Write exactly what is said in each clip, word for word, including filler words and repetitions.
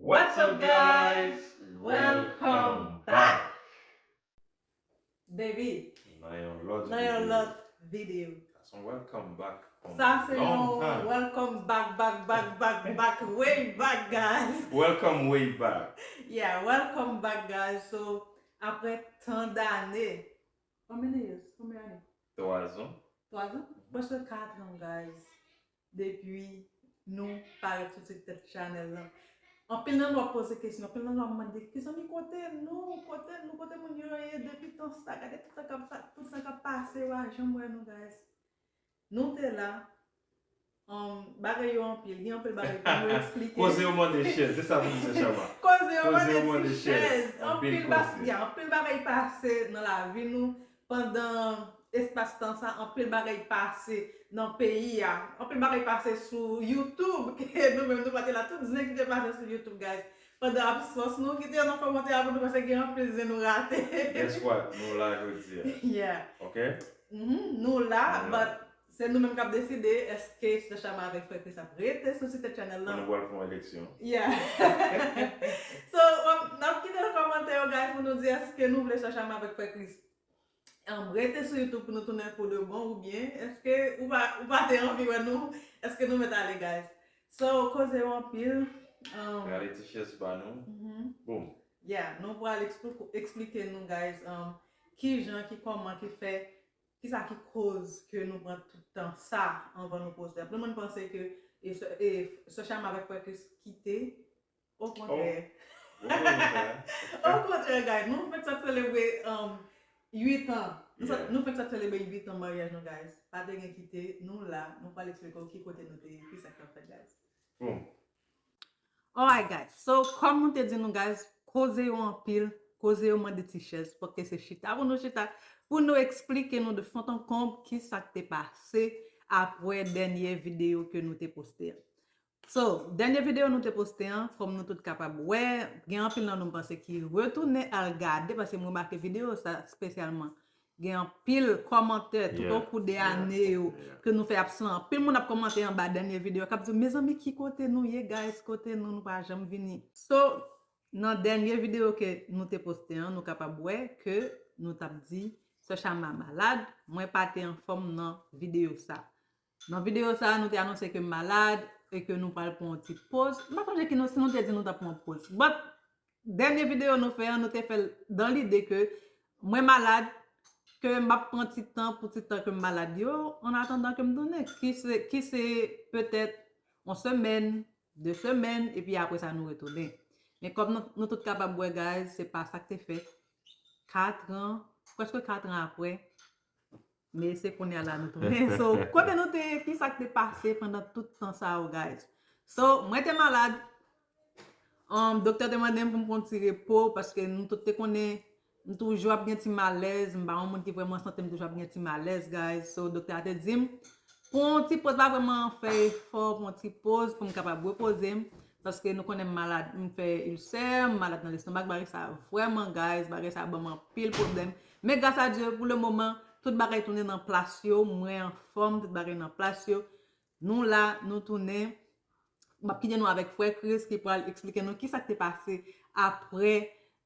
What's up, guys? Welcome back. Baby, Nan yon lòt nan yon videyo. Lòt videyo. That's a welcome back from Sa se long yon time. Welcome back, back, back, back, back, way back, guys. Welcome way back. Yeah, welcome back, guys. So, apre tan dane, how many years? Konbyen ane? Twa zan. Twa zan? Prèske kat an, guys. Depi nou parèt sou ti tèt chanèl lan. Anpil nan nou ap poze kesyon, anpil nan nou ap mande, kisa ki kote nou, kote nou, kote moun yo ye depi tan sa, gade tout sa k ap sa, tout sa k ap pase yo, a janm wè nou, guys. Nou te la, um, bagay yo anpil, gen anpil bagay pou nou eksplike. Koze yo mande chèz, se sa pou di se chama. Koze yo Koze yo mande mande ti chèz, chèz, anpil anpil ba- koze. Yeah, anpil bagay pase nan lavi nou pandan espas tan sa, anpil bagay pase nan peyi a, anpil bagay pase sou YouTube, ke nou menm nou pa te la, tout zen ki te pase sou YouTube, guys. Pandan absans nou, kite yo nan kòmantè a pou nou, paske gen anpil zen nou rate. Guess what? Nou la jodi a. Yeah. Ok? Mhm, nou la, Nou la. But se nou menm k ap deside èske Sè Chama avèk Frè Chris ap rete sou ti tèt chanèl Pou lan. Nou pral fè yon eleksyon. Yeah. So, um, n ap kite nan kòmantè yo, guys, pou nou di èske nou vle Sè Chama avèk Frè Chris um, rete sou YouTube pou nou tounen pou de bon, oubyen èske ou pa, ou pa te anvi wè nou, èske nou mèt ale, guys? So, koze yo anpil. Um, Gade ti chèz ba nou. mhm. Boom. Yeah, nou pral ekspli- eksplike nou, guys, um, ki jan, ki kòman, ki fè, ki sa ki koz ke nou pran tout tan sa anvan nou poste. Anpil moun panse ke e, Sè- e, Sè Chama avèk Frè Chris kite. Okontrè. Ou konn sa? Okontrè, guys, nou fèk sot selebre um, uit an. Nou sot- Yeah. Nou fèk sot selebre uit an maryaj nou, guys. Pa te gen kite, nou la, nou pral eksplike w ki kote nou te ye, ki sa k t ap fèt, guys. Boom. Alright, guys. So, kòm nou te di nou, guys, koze yo anpil, koze yo mande ti chèz, fòk ke se chita pou nou chita, pou nou eksplike nou de fond en comble ki sa k te pase apre dènye videyo ke nou te poste an. So, dènye videyo nou te poste an, kòm nou tout kapab wè, gen anpil nan nou m panse ki retounen al gade, paske m remake videyo sa espesyalman. Gen anpil kòmantè tout Yeah, okou de yeah, ane yo yeah. Ke nou fè absan. Anpil moun ap kòmante anba dènye videyo k ap di, mezanmi, ki kote nou ye, guys? Kote nou? Nou pa janm vini. So, nan dènye videyo ke nou te poste an, nou kapab wè ke nou t ap di, Sè Chama malad, mwen pa te anfòm nan videyo sa. Nan videyo sa, nou te anonse ke m malad e ke nou pral pran yon ti poz. M pa sonje ki nou, si nou te di nou t ap pran yon poz. But, dènye videyo nou fè an, nou te fè l dan lide ke mwen malad, ke m ap pran ti tan pou ti tan ke m malad yo, an atandan ke m tounen, ki se, ki se petèt yon semèn, de semèn, epi apre sa nou retounen. Men kòm nou, nou tout kapab wè, guys, se pa sa k te fèt. Kat an, prèske kat an apre, men se kounye a la nou tounen. So, kote nou te ye, ki sa k te pase pandan tout tan sa yo, guys? So, mwen te malad, um, doktè te mande m pou m pran ti repo, paske nou tout te konnen, m toujou ap gen ti malèz, m pa yon moun ki vrèman sante m toujou ap gen ti malèz, guys. So, doktè a te di m, pran yon ti poz, pa vrèman fè efò, pran yon ti poz pou m kapab repoze m, paske nou konnen m malad, m fè ilsè, m malad nan lestomak, bagay sa vrèman, guys, bagay sa ban m anpil pwoblèm. Men gras a Dye, pou le moman, tout bagay tounen nan plas yo, mwen anfòm, tout bagay nan plas yo. Nou la, nou tounen. M ap kite nou avèk Frè Chris ki pral eksplike nou ki sa k te pase apre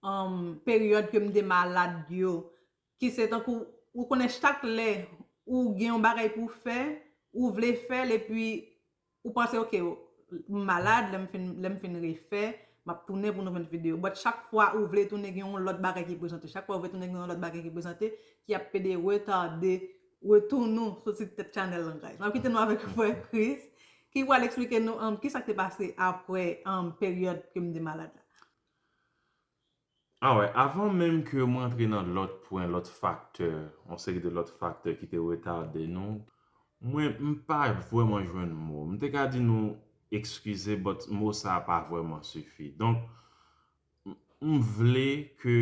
um, peryòd ke m te malad yo. Ki se tankou, ou konnen chak lè ou gen yon bagay pou w fè, ou vle fè l, epi ou panse, ok, m malad, lè m fin, lè m fin refè, m ap tounen pou nou fè yon videyo. But chak fwa ou vle tounen, gen yon lòt bagay ki prezante. Chak fwa ou vle tounen, gen yon lòt bagay ki prezante, ki ap pede retade retou nou sou ti tèt chanèl lan, guys. M ap kite nou avèk Frè Chris, ki pral eksplike nou um, ki sa k te pase apre um, peryòd ke m te malad la. Anwè, avan menm ke mwen antre nan lòt pwen, lòt faktè, yon seri de lòt faktè ki te retade nou, mwen, m pa vrèman jwenn mo. M te ka di nou eskize, but mo sa a pa vrèman sifi. Donk, m- m vle ke,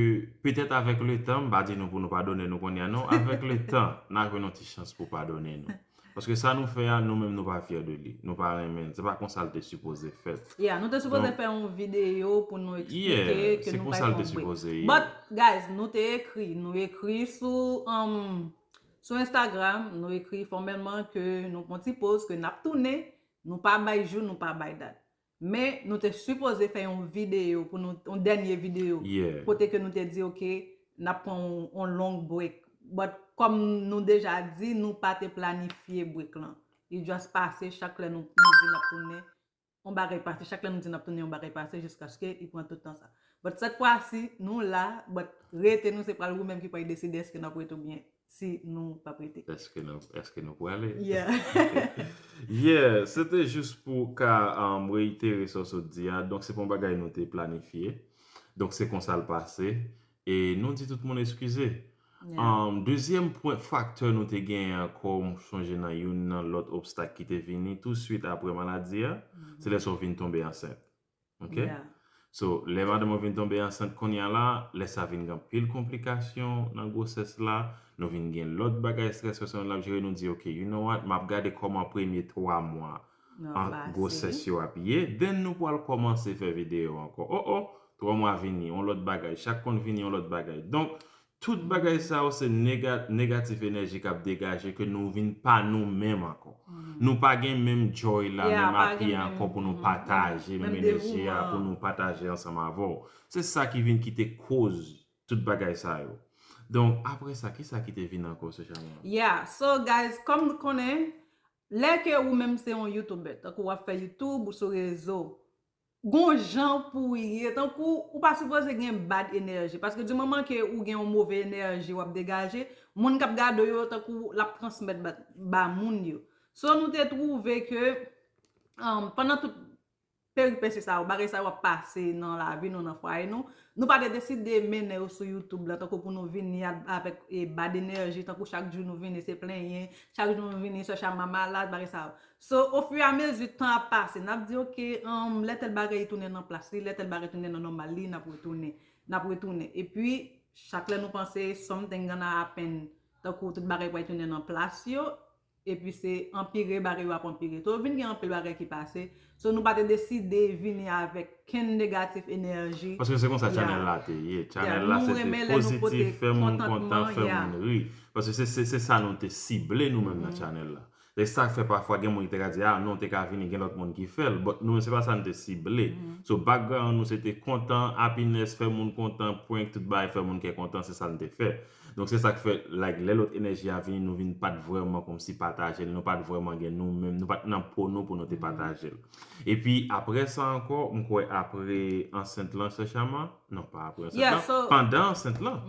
petèt avèk letan, m pa di nou pou nou padone nou kounye a, non, avèk letan, n a jwenn yon ti chans pou padone nou. Paske sa nou fè a, nou menm nou pa fyè de li. Nou pa renmen l. Se pa konsa l te sipoze fèt. Yeah, nou te sipoze Donk- fè yon videyo pou nou eksplike Yeah, ke se nou konsa pa l te konprann. Sipoze ye. But, guys, nou te ekri, nou ekri sou, um, sou Instagram, nou ekri fòmèlman ke nou pran ti poz, ke n ap tounen, nou pa bay jou, nou pa bay dat. Men nou te sipoze fè yon videyo pou nou, yon dènye videyo. Yeah. Kote ke nou te di, "Ok, n ap pran yon, yon long break." But kòm nou deja di, nou pa te planifye break lan. Li just pase, chak lè nou, nou di n ap tounen, yon bagay pase. Chak lè nou di n ap tounen, yon bagay pase, jiskaske li pran tout tan sa. But sèt fwa si, nou la, but rete nou, se pral ou menm ki pral deside èske n ap rete oubyen si nou p ap rete. Èske nou, èske nou pwale? Yeah. Yeah, se te jis pou ka, um, reitere sa w sot di a. Donk, se pa yon bagay nou te planifye. Donk, se konsa l pase. E nou di tout moun eskize. Yeah. Um, dezyèm pwen faktè nou te genyen ankò, m sonje nan youn nan lòt obstak ki te vini tou swit apre maladi a, se lè sa w vin tonbe ansent. Ok? Yeah. So, lè madanm ou vin tonbe ansent kounye a la, lè sa vin gen anpil konplikasyon nan gwosès la, nou vin gen lòt bagay strès pèsonèl n ap jere, nou di, "Ok, you know what, m ap gade kòman premye twa mwa an gwosès yo ap ye, then nou pral kòmanse fè videyo ankò." Oh, oh, twa mwa vini, yon lòt bagay, chak konn vini, yon lòt bagay. Donk, tout bagay sa yo se nega-, negatif enèji k ap degaje ke nou vin pa nou menm ankò. Nou pa gen menm joy la, menm api ankò pou nou pataje, menm enèji a pou nou pataje ansanm avè w. Se sa ki vin kite koz tout bagay sa yo. Donk, apre sa, kisa ki te vin ankò, Sè Chama? Yeah, so guys, kòm nou konnen, lè ke ou menm se yon YouTuber, tankou w ap fè YouTube ou sou rezo, gon jan pou w ye, tankou ou pa sipoze gen bad enèji, paske di moman ke ou gen yon move enèji w ap degaje, moun k ap gade w yo tankou l ap transmèt ba, ba moun yo. So, nou te twouve ke, um, pandan tout peripesi sa yo, bagay sa yo ap pase nan lavi nou, nan fwaye nou, nou pa te deside mennen yo sou YouTube la, tankou pou nou vini a, avèk, e, bad enèji, tankou chak jou nou vini se plenyen, chak jou nou vini Sè Chama malad, bagay sa yo. So, ofiramezi tan ap pase, n ap di, "Ok, um, lè tèl bagay tounen nan plas li, lè tèl bagay tounen nan nòmal li, n ap retounen, n ap retounen." Epi, chak lè nou panse something gonna happen, tankou tout bagay pral tounen nan plas yo, epi se anpire, bagay yo ap anpire. Tou vin gen anpil bagay ki pase. So, nou pa te deside vini avèk kenn negatif enèji. Paske se konsa chanèl la te ye. Chanèl la se te pozitif, fè moun kontan, fè moun ri. Paske se, se, se sa nou te sible nou menm nan chanèl la. Se sa k fè pafwa gen moun ki te ka di, "Ah, non, te ka vini, gen lòt moun ki fè l." But nou, se pa sa nou te sible. So, background nou, se te kontan, happiness, fè moun kontan, prank, tout bagay, fè moun kè kontan, se sa nou te fè. Donk, se sa k fè, like, lè lòt enèji a vini, nou vin pa t vrèman kòmsi pataje l, nou pa t vrèman gen nou menm, nou pa t nan po nou pou nou te pataje l. Epi, apre sa ankò, m kwè apre ansent lan, Sè Chama, non, pa apre ansent lan, pandan ansent lan,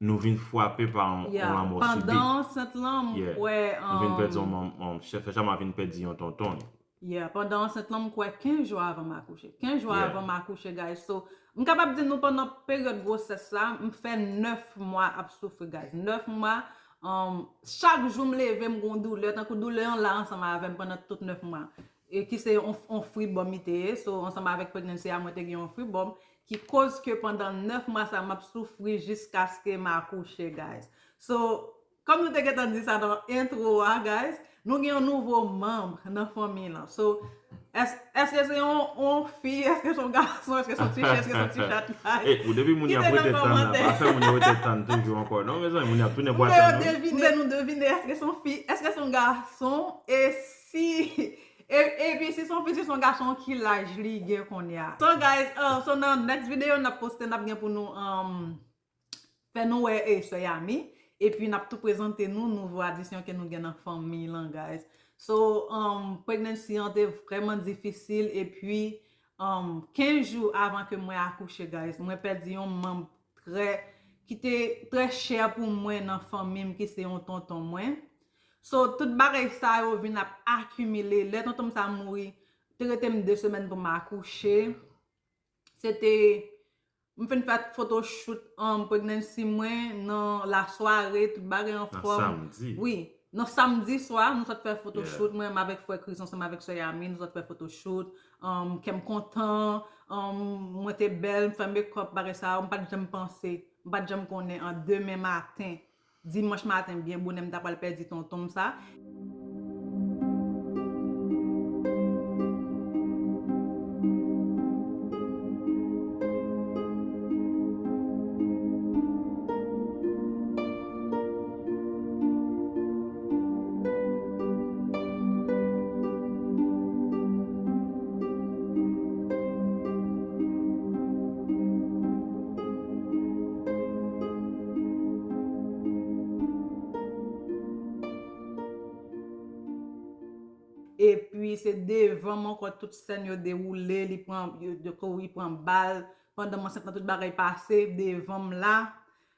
nou vin frape pa yon, yon lanmò sibi. Pandan ansent lan, m kwè, nou vin pèdi yon manm, yon, Sè Chama vin pèdi yon tonton li. Yeah, pandan ansent lan, m kwè kenz jou avan m akouche. Kenz jou avan m akouche, guys. So, m kapab di nou pandan peryòd gwosès la, m fè nèf mwa ap soufri, guys. Nèf mwa, um, chak jou m leve, m gon doulè, tankou doulè an la ansanm avè m pandan tout nèf mwa. E ki se on, on fribòm li te ye. So, ansanm avèk pregnancy a, mwen te gen on fribòm ki koz ke pandan nèf mwa sa, m ap soufri jiskaske m akouche, guys. So, kòm nou te gentan di sa nan entwo a, guys, nou gen yon nouvo manm nan fanmi lan. So, ès-, èske se yon, yon fi, èske se yon gason, èske se yon ti chen, èske se yon ti chat, guys? Ou depi moun y ap rete tann la, pa fè moun yo rete tann toujou ankò. Non, mezanmi, moun y ap tounen pou atann, wi. Devine, nou devine, èske se yon fi, èske se yon gason, e si, e, epi si se yon fi, si se yon gason, ki laj li gen kounye a? So, guys, uh, so nan next video n ap poste, n ap gen pou nou, um, fè nou wè, e, sè Yami. Epi n ap tou prezante nou nouvo adisyon ke nou gen nan fanmi lan, guys. So, um, pregnancy an te vrèman difisil, epi, um, kenz jou avan ke mwen akouche, guys, mwen pèdi yon manm trè, ki te trè chè pou mwen nan fanmi m, ki se yon tonton mwen. So, tout bagay sa yo vin ap akimile. Lè tonton m sa mouri, te rete m de semèn pou m akouche. Se te, m fin fè photoshoot, um, pregnancy mwen nan lasware, tout bagay anfòm. Nan samdi. Wi, nan samdi swa, nou sot fè photoshoot, mwen menm avèk frè Chris, ansanm avèk sè Yami, nou sot fè photoshoot. Um, kè m kontan, um, mwen te bèl, m fè makeup, bagay sa yo, m pa t janm panse, m pa t janm konnen an demen maten, dimanch maten, byen bonè, m ta pral pèdi tonton m sa. Se devan m ankò tout sèn yo dewoule, li pran, yo, yo kouri pran bal. Pandan m ansent lan, tout bagay pase devan m la.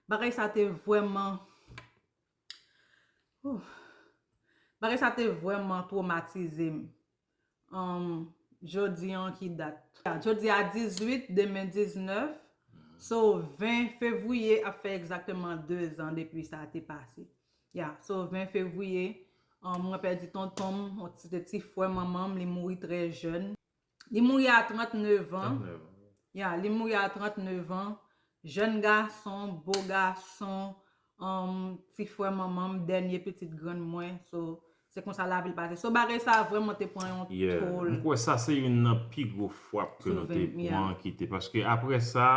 Bagay sa te vrèman, ouh, bagay sa te vrèman twomatize m. Um, jodi an ki dat? Jodi a dizuit, demen diznèf. So, ven fevriye ap fè egzakteman de zan depi sa te pase. Ya, so, ven fevriye, um, mwen pèdi tonton m, se te ti frè manman m, li mouri trè jèn. Li mouri a trannèf an. Trannèf an. Ya, li mouri a trannèf an. Jèn gason, bo gason, um, ti frè manman m, dènye pitit grann mwen. So, se konsa lavi l pase. So, bagay sa a vrèman te pran yon Yeah. tòl. M kwè sa se youn nan pi gwo frap ke sou nou te ven, yeah. pran ki te. Paske apre sa,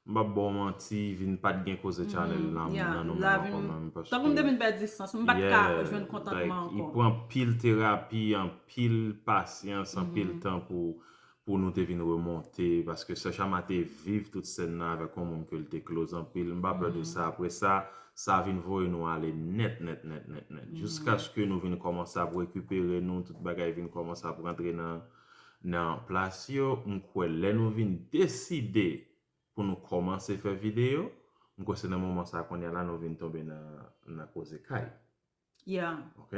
m p ap ba w manti, vin pa t gen koze channel nan, Yeah, nan nou menm lavi ankò m, menm. Paske, tankou m te vin pèdi sans, m pa t ka yeah, jwenn kontantman like, li ankò. Pran anpil terapi, anpil pasyans, anpil Mhm. tan pou, pou nou te vin remonte. Paske Sè Chama te viv tout sèn nan avèk yon moun ke l te close anpil. M pa pè de Mhm. sa. Apre sa, sa vin voye nou ale nèt, nèt, nèt, nèt, nèt. Mhm. Jiskaske nou vin kòmanse ap rekipere nou, tout bagay vin kòmanse ap rantre nan, nan plas yo. M kwè lè nou vin deside pou nou kòmanse fè videyo, m kwè se nan moman sa kounye a la nou vin tonbe nan, nan koze kay. Yeah. Ok?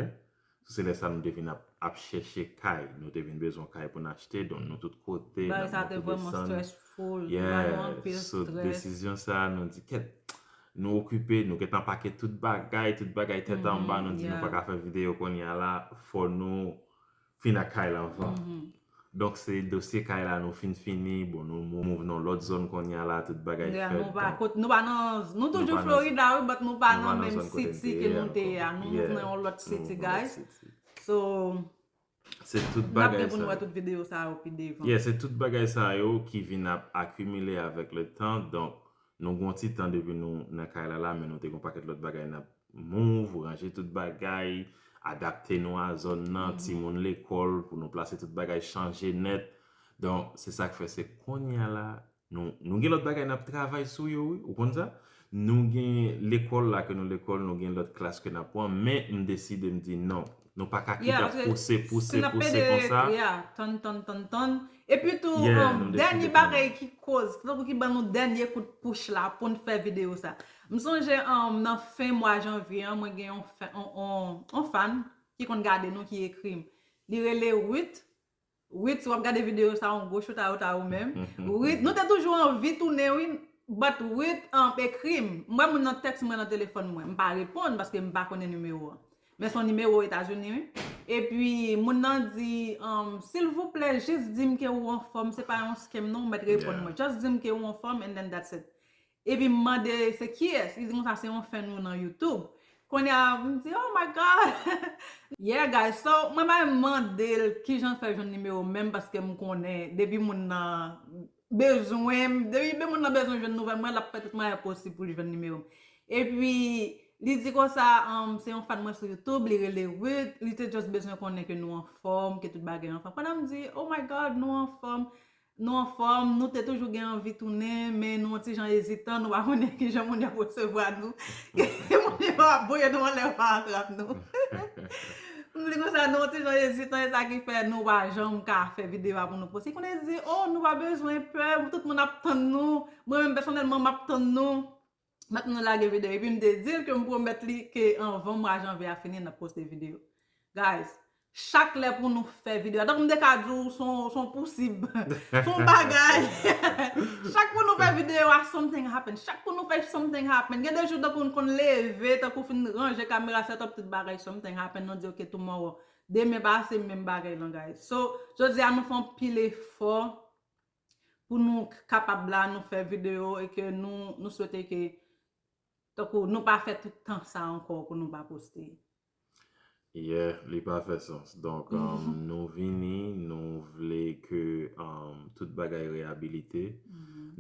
Se lè sa nou te vin ap, ap chèche kay, nou te vin bezwen kay pou n achte, donk nou tout kote, n Bagay ap sa te monte vrèman desann. Stressful, li ba nou Yeah. anpil So, stress. Desizyon sa, nou di, kèt, nou okipe, nou gentan pake tout bagay, tout bagay tèt anba, Mhm, nou di nou pa yeah. ka fè videyo kounye a la, fò nou fin ak kay la anvan. Mhm. Donk, se dosye kay la nou fin fini, bon, nou move nan lòt zòn kounye a la, tout bagay Yeah, fèt. nou pa Donk, kot-, nou pa nan, nou nou toujou pa nan, Florida, wi, but nou pa nou nan pa nan menm zòn kote n city te ke ye nou te ye ankò. a. Nou move Yeah, nan yon lòt nou city, move nan lòt guys. city. So, Se tout n ap bagay gen pou nou sa wè yo. tout videyo sa yo pi devan. Yeah, se tout bagay sa yo ki vin ap akimile avèk le tan. Donk, nou gen yon ti tan depi nou nan kay la la, men nou te gen yon pakèt lòt bagay n ap move, ranje tout bagay, adapte nou a zòn nan, Mhm. timoun lekòl, pou nou plase tout bagay chanje nèt. Donk, se sa k fè se kounye a la, nou, nou gen lòt bagay n ap travay sou yo, wi, ou konn sa? Nou gen lekòl la ke nou lekòl, nou gen lòt klas ke n ap pran, men m deside m di non. Nou pa ka kite Yeah, ap paske pouse, pouse, si n ap pouse pede, konsa. Yeah, tann, tann, tann, tann. Epi tou, Yeah, um, nou deside dènye tann. bagay ki koz, tankou ki ban nou dènye kout pouch la pou n fè videyo sa. M sonje, um, nan fen mwa janvye an, mwen gen yon fè-, on, on, on fan ki konn gade nou, ki ekri m. Li rele Ruth. Ruth, si w ap gade videyo sa, yon gwo shout out a ou menm. Ruth, nou te toujou anvi tounen, wi. But Ruth, um, ekri m. M wè moun nan tèks mwen nan telefòn mwen. M pa reponn paske m pa konnen nimewo an. Men se yon nimewo Etazini, wi. Epi, moun nan di, um, silvouplè, jis di m ke ou anfòm, se pa yon scam non, ou mèt reponn Yeah. mwen. Just di m ke ou anfòm, and then that's it. Epi m mande, se kiyès? Li di konsa, se yon fan nou nan YouTube. Kounye a, m di, oh my God! Yeah, guys, so, mwen pa mande l kijan l fè jwenn nimewo m menm, paske m konnen, depi moun nan bezwen m, depi moun nan bezwen jwenn nouvèl mwen, l ap fè tout mwayen posib pou l jwenn nimewo m. Epi, li di konsa, um, se yon fan mwen sou YouTube, li rele Ruth, li te just bezwen konnen ke nou anfòm, ke tout bagay anfòm. Pandan m di, oh my God, nou anfòm, nou anfòm, nou te toujou gen anvi tounen, men nou yon ti jan ezitan, nou pa konnen kijan moun yo ap resevwa nou. Moun yo ap voye nou anlè, yo pa atrap nou. M di konsa, nou yon ti jan ezitan, e sa ki fè nou pa janm ka fè videyo a pou nou poste. Kounye a di, oh, nou pa bezwen pè, tout moun ap tann nou. Mwen menm, pèsonèlman, m ap tann nou. Mèt nou lage videyo. Epi m te di l ke m pwomèt li ke anvan mwa janvye a fini, n ap poste videyo. Guys, chak lè pou nou fè videyo. Tankou m te ka di w, se yon, se yon pousib. Se yon bagay. Chak pou nou fè videyo a, something happen. Chak pou nou fè something happen. Gen de jou, tankou n konn leve, tankou fin ranje kamera, set up tout bagay, something happen. Nou di, ok, tomorrow. Demen pase, menm bagay lan, guys. So, jodi a, nou fè yon pil efò pou nou kapab la, nou fè videyo e ke nou, nou swete ke, tankou, nou pa fè tout tan sa ankò pou nou pa poste. Yeah, li pa fè sans. Donk, um, nou vini, nou vle ke, um, tout bagay reyabilite.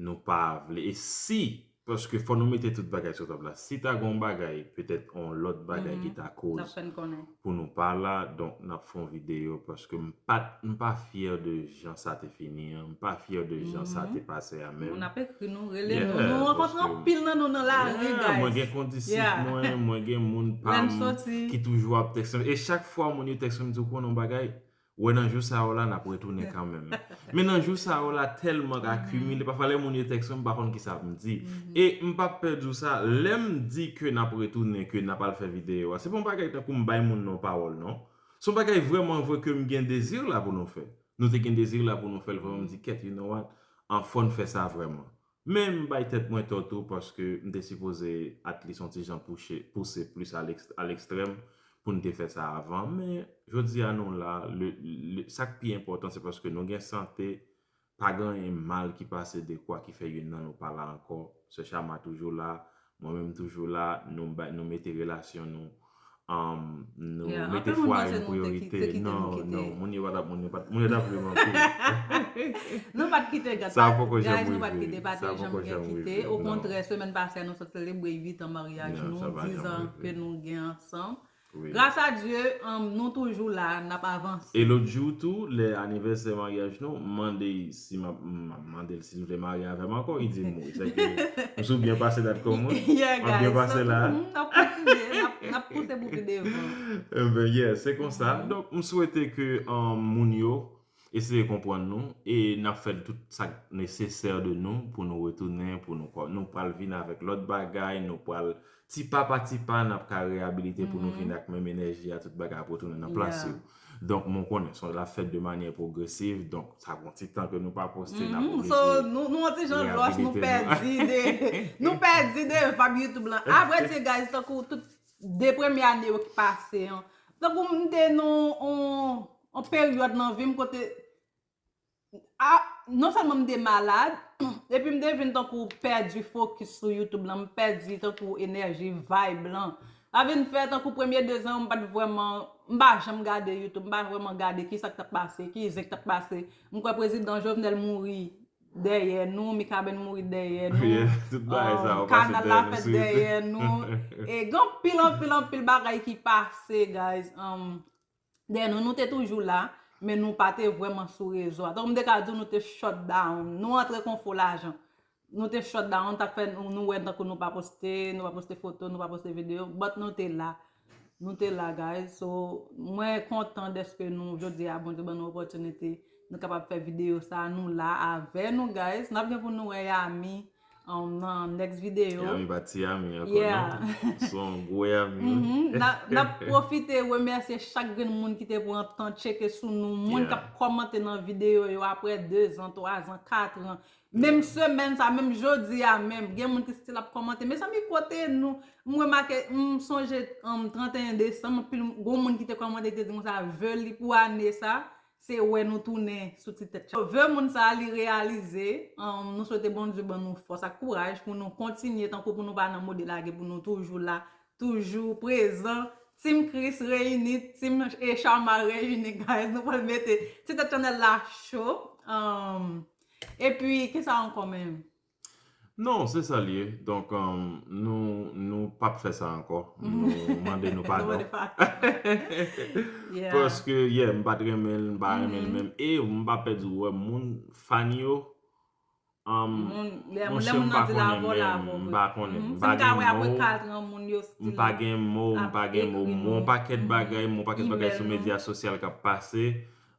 Nou pa vle, e si, paske fò nou mete tout bagay sou tab la. Si ta gen yon bagay, petèt yon lòt bagay ki ta koz N ap fè n konnen. pou nou pa la, donk n ap fè yon videyo, paske m pa t, m pa fyè de jan sa te fini an, m pa fyè de jan sa te pase a menm. Moun ap ekri nou, rele nou. Yeah, Nou rankontre paske anpil nan nou nan lari, Yeah, guys. mwen gen kondisyèt Yeah. mwen, mwen gen moun pa Lè n m soti. ki toujou ap tèkste m. E chak fwa moun yo tèkste m, m di, ou konnen yon bagay, Wè, nan jou sa yo la, n ap retounen kanmenm. Men nan jou sa yo la, tèlman akimile, pafwa lè moun yo tèks mwen, m pa konn kisa pou m di. E m p ap pè di w sa, lè m di ke n ap retounen, ke n ap al fè videyo a, se pa yon bagay tankou m bay moun nan pawòl, non. Se yon bagay vrèman vre ke m gen dezi la pou nou fè. Nou te gen dezi la pou nou fè l vrèman, m di, kèt, you know what? An, fò n fè sa vrèman. Men m bay tèt mwen tò tou, paske m te sipoze at least yon ti jan pouche, pouse plis a lekstrèm pou n te fè sa avan. Men jodi a nou la, le, le, sa k pi enpòtan, se paske nou gen sante, pa gen anyen mal ki pase dekwa ki fè youn nan nou pa la ankò. Sè Chama toujou la, mwen menm toujou la, nou, ba, nou mete relasyon nou, um, nou mete fwa a yon priyorite. Non, non, moun yo pa t ap, moun yo pa t, moun yo t ap ri m anpil. Nou pa t kite, guys, nou pa t kite, pa t janm gen kite. Okontrè, semèn pase a, nou sot selebre uit an maryaj nou, diz an ke nou gen ansanm. Gras a Dye, um, nou toujou la, n ap avanse. E lòt jou tou, lè anivèsè maryaj nou, m mande si m ap, m ap mande l si l vle marye avè m ankò, li di m wi. Sèke m sou byen pase dat kò mwen. M ap byen pase la. N ap kontinye, n ap, n ap pouse pou pi devan. Enben, yeah, se konsa. Donk, m swete ke, um, moun yo eseye konprann nou e n ap fè tout sa k nesesè de nou pou nou retounen, pou nou, nou pral vin avèk lòt bagay, nou pral ti pa pa ti pa, n ap ka reyabilite pou nou vin ak menm enèji a, tout bagay ap retounen nan plas yo. Donk, mwen konnen, se yon, l ap fèt de manyè pwogresiv, donk, sa gon ti tan ke nou pa poste, n ap oblije reyabilite nou. So, nou, nou yon ti jan lòs, nou pèdi de, nou pèdi de vibe YouTube lan. Avrèdi, guys, tankou tout de premye ane yo ki pase an, tankou m te nan on, on peryòd nan vi m kote a, non sèlman m te malad, epi m te vin tankou pèdi fokis sou YouTube lan, m pèdi tankou enèji, vibe lan. Sa vin fè tankou premye de zan yo, m pa t vrèman, m pa janm gade YouTube, m pa vrèman gade kisa k t ap pase, ki zen k t ap pase. M kwè prezidan Jovenel mouri dèyè nou, Mikaben mouri dèyè nou, kanal la fèt dèyè nou. E gen anpil, anpil, anpil bagay ki pase, guys. Um, Dèyè nou, nou te toujou la, men nou pa te vrèman sou rezo a. Tankou m te ka di w, nou te shut down. Nou antre kon fo lajan. Nou te shut down, sa k fè nou, nou wè tankou nou pa poste, nou pa poste foto, nou pa poste videyo, but nou te la. Nou te la, guys. So, mwen kontan dèske nou, jodi a, Bondye ban nou opòtinite, nou kapab fè videyo sa, nou la avè nou, guys. N ap gen pou nou wè Yami, um, nan next video. Yami pa ti Yami ankò, non. Se yon gwo Yami, wi. N ap, n ap pwofite remèsye chak grenn moun ki te pran tan tcheke sou nou, moun k ap kòmante nan videyo yo apre de zan, twa zan, kat an, menm semèn sa, menm jodi a menm, gen moun ki still ap kòmante. Mezanmi, kote nou? M remake, m sonje, um, trannteyen desanm, anpil gwo moun ki te kòmante, ki te di konsa, ve li pou ane sa, se wè nou tounen sou ti tèt chat. Ve moun sa a, li reyalize. Um, nou swete Bondye ban nou fòs ak kouraj pou nou kontinye, tankou pou nou pa nan mode lage, pou nou toujou la, toujou prezan. Team Chris reyini, Team, e, Sharma reyini, guys. Nou pral mete ti tèt chanèl la cho. Um, epi, kisa ankò menm? Non, se sa l ye. Donk, um, nou, nou p ap fè sa ankò. Nou mande nou padon. Paske, yeah, m pa t renmen l, m pa renmen l menm. E m pa pèdi wè moun, fan yo, um, monchè, m pa konnen menm, m pa konnen. M pa gen mo, m pa gen mo, m pa gen mo. M wè yon pakèt bagay, m wè yon pakèt bagay sou medya sosyal k ap pase.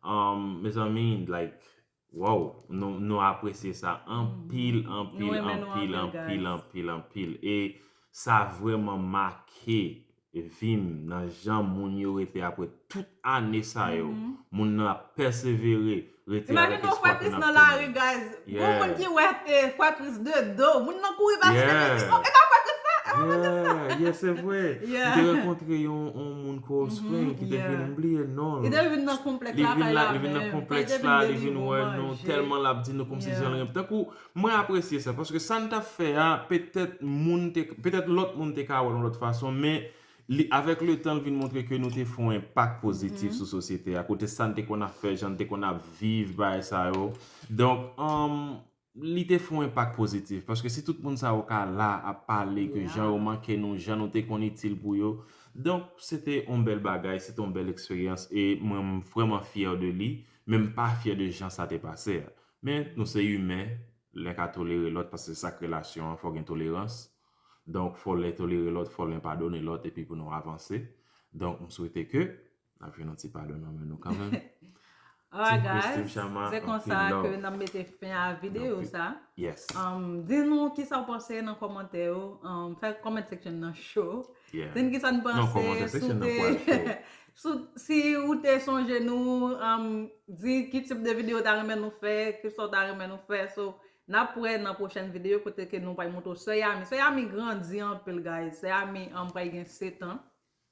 Um, mezanmi, like, wow, nou, nou apresye sa anpil, anpil, anpil, anpil, anpil, anpil. E sa vrèman make vi m nan jan moun yo rete apre tout ane sa yo. Moun nan ap pèsevere, rete avèk espwa ke n ap tounen. Imajine w frè Chris nan lari, guys. Gon moun ki wè, eh, frè Chris de do. Moun nan kouri pase, li di, "Oh, e pa frè Chris sa? E pa frè Chris sa?" Yeah, yeah, se vre. M te rankontre yon, yon moun Cold Spring ki te vin, m bliye non l. Li te vin nan konplèks la, li vin nan konplèks la, li vin wè nou, tèlman l ap di nou kòmsi jan l renmen. Tankou, mwen apresye sa, paske sa n t ap fè a, petèt moun te, petèt lòt moun te ka wè l yon lòt fason, men li, avèk letan, l vin montre ke nou te fè yon enpak pozitif sou sosyete a, kote sa n te konn ap fè, jan n te konn ap viv, bagay sa yo. Donk, um, li te fè yon enpak pozitif, paske si tout moun sa yo ka la ap pale ke jan yo manke nou, jan nou te konn itil pou yo, donk, se te yon bèl bagay, se te yon bèl eksperyans, e mwen, m vrèman fyè de li, men m pa fyè de jan sa te pase a. Men, nou se imen, len ka tolere lòt, paske se sa k relasyon an, fò gen tolerans. Donk, fò len tolere lòt, fò len padone lòt, epi pou nou avanse. Donk, m swete ke n ap jwenn yon ti padon nan men nou kanmenm. Alright, Team Christine guys, Chama, se anpil konsa love. Ke n ap mete fen a videyo Anpil- sa. Yes. Um, di nou kisa w panse nan kòmantè yo. Um, fè comment section nan cho. Yeah. Di n kisa n Non, panse. comment Si section w nan te, pral cho. si, si ou te sonje nou, um, di ki tip de videyo w ta renmen nou fè, kisa w ta renmen nou fè. So, n ap wè nan pwochèn videyo kote ke nou pral montre w Sè Yami. Sè Yami grandi anpil, guys. Sè Yami, um, pral gen sèt an.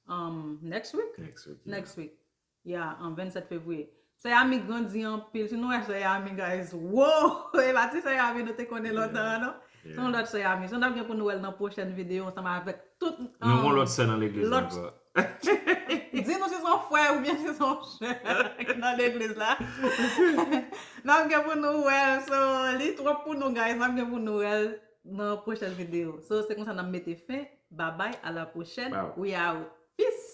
Um, next week? Next week. Yeah. Next week. Yeah, an vennsèt fevriye. Sè Yami grandi anpil. Si nou wè Sè Yami, guys, wow! E pa ti Sè Yami nou te konnen lontan an, non? Se yon lòt Sè Yami. So, n ap gen pou nou wè l nan pwochèn videyo ansanm avèk tout. Nou um, gon lòt sè nan legliz lòt- ankò. Di nou si se yon frè oubyen si se yon sè nan legliz la. N ap gen pou nou wè l. So, li twòp pou nou, guys. N ap gen pou nou wè l nan pwochèn videyo. So, se konsa n ap mete fen. Bye bye, à la prochaine. Wow. We out. Peace.